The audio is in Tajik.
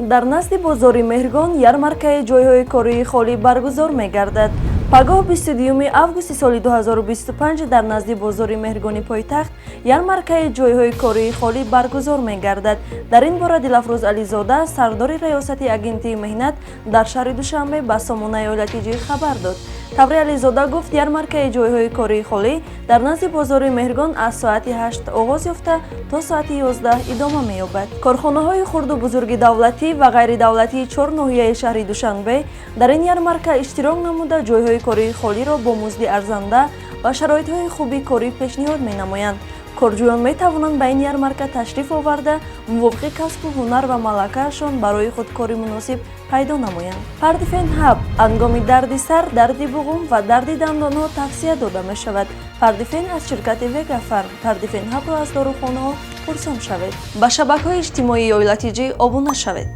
Дар назди бозори Меҳргон ярмаркаи ҷойҳои кории холӣ баргузор мегардад. Пагоҳ, 22 августи соли 2025, дар назди бозори Меҳргони пойтахт ярмаркаи ҷойҳои кории холӣ баргузор мегардад. Дар ин бора Дилафрӯз Ализода, сардори раёсати Агентии меҳнат дар шаҳри Душанбе, ба сомонаи Оилатиҷӣ хабар дод. Тавре Ализода гуфт, ярмаркаи ҷойҳои кории холӣ дар назди бозори Меҳргон аз соати 8 оғоз ёфта, то соати 11 идома меёбад. Корхонаҳои хурду бузурги давлатӣ ва ғайридавлатии чор ноҳияи шаҳри Душанбе дар ин ярмарка иштирок намуда, ҷойҳои кории холиро бо музди арзанда ва шароитҳои хуби корӣ пешниҳод менамоянд. Корҷӯён метавонанд ба ин ярмарка ташриф оварда, мувофиқи касбу ҳунар ва малакаашон барои худ кори муносиб пайдо намоянд. Пардифен Ҳаб ҳангоми дарди сар, дарди буғум ва дарди дандонҳо тавсия дода мешавад. Пардифен аз ширкати Вегафарм. Пардифен Ҳабро аз дорухонаҳо пурсон шавед. Ба шабакаҳои иҷтимоии Оилатиҷӣ обуна шавед.